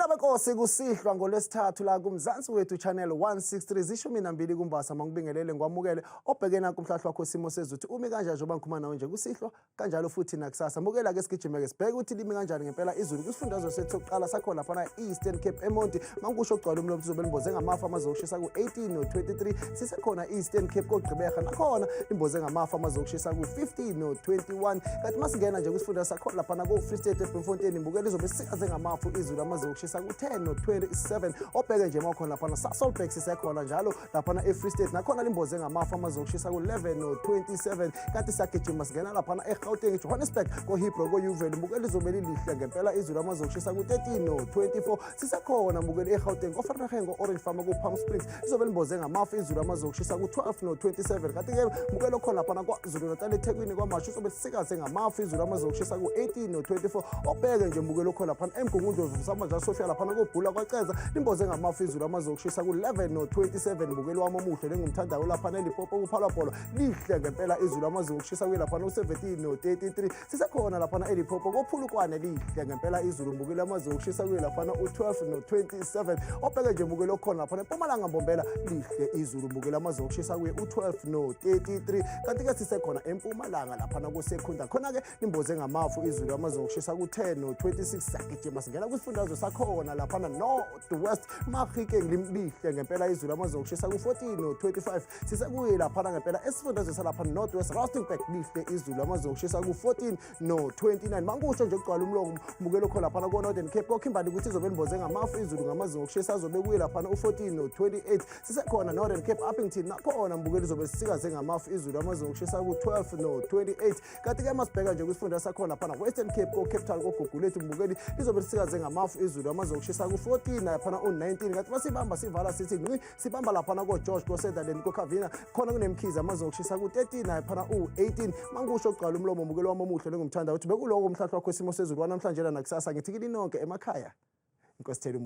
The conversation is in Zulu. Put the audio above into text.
Bantwana benkosi, kusihlwa ngolwesithathu la kuMzansi Wethu Channel 163, 12 kuMbasa. Mangibingelele, ngikwamukele obhekene nakho umhlahlo wakho isimo sezulu umi kanjani njengoba ngikhuluma nawe nje kusihlwa, kanjalo futhi nakusasa. Mukela ke, sigijime-ke, sibheke ukuthi limi kanjani ngempela izulu kwisifundazwe sethu sokuqala sakhona laphana e-Eastern Cape, eMonti. Mangikusho kugcwala umlomo, lizobe limboze ngamafu, amazokushisa ku-18 no-23. Sisekhona e-Eastern Cape, koGqeberha, nakhona limboze ngamafu, amazokushisa ku-15 no-21. Kanti masingena nje kwisifunda sakhona laphana ko-Free State, eBloemfontein, mbukela, lizobe sikaze ngamafu izulu, amazokushisa ku-10 no-27. Obheke nje makhona laphana Sasolburg, sisekhona njalo laphana e-Free State, nakhona limboze ngamafu, amazokushisa ku-11 no-27. Kanti siyagijima, singena laphana eGauteng, eJohannesburg, ko-Hillbrow, ko-Yeoville, mbukela, lizobe lilihle ngempela izulu, amazokushisa ku-13 no-24. Sisekhona, mbukeli, eGauteng, ko-Vereeniging, ko-Orange Farm, ku-Palm Springs, lizobe limboze ngamafu izulu, amazokushisa ku-12 no-27. Kanti-ke mbukeli okhona laphana KwaZulu Natal, eThekwini, KwaMashu, uzobe sikaze ngamafu izulu, amazokushisa ku-18 no-24. Obheke nje, mbukeli okhona laphana eMgungundlovu, samanje Sofia, laphana koBhula, kwaCeza, limboze ngamafu izulu, amazokushisa ku-11 no-27. Mbukeli wami omuhle lengumthandayo, laphana eLimpopo, kuPhalapolo, lihle ngempela izulu, amazokushisa kuyelaphana u-17 no-33. Sisekhona laphana eLimpopo, koPhulukwane, lihle ngempela izulu, mbukeli, amazokushisa kuyelaphana u-12 no-27. Obheke nje, mbukeli okhona laphana eMpumalanga, Mbombela, lihle izulu, mbukeli, amazokushisa kuye u-12 no-33. Kanti-ke sisekhona eMpumalanga, laphana kusekhunda, khona-ke limboze ngamafu izulu, amazokushisa ku-10 no-26. Siyagijima, singena kwisifundazwe sakhona laphana North West, Mahikeng, lihle ngempela izulu, amazokushisa ku-14 no-25. Sisekuye laphana ngempela esifundazwe salapha North West, Rustenburg, lihle izulu, amazokushisa ku-14 no-29. Mankusho nje kugcwala umlomo, mbukelo khona laphana ko-Northern Cape, koKimberley, ukuthi izobe limboze ngamafu izulu, ngamazinga okushisa azobe kuye laphana u-14 no-28. Sisekhona Northern Cape, Upington, nakhona, mbukelo, izobe sisikaze ngamafu izulu, amazinga okushisa ku-12 no-28. Kanti-ke masibheka nje kwisifunda sakhona laphana Western Cape, ko-Cape Town, koGugulethu, mbukeli, lizobe lisikaze ngamafu izulu, amazinga okushisa ku-14 laphana u-19. Kanti masibamba sivala sithi nqi, sibamba laphana ko-George, ko-Sutherland, ko-Cavina, khona kunemkhize, amazinga okushisa ku-13 laphana u-18. Mankusho kugcwala umlomo, mbukeli wami omuhle lengumthanda, ukuthi bekuloko umhlahlo wakho wesimo sezulu wanamhlanje nakusasa. Ngithi kini nonke emakhaya, inkosi thela umuhle.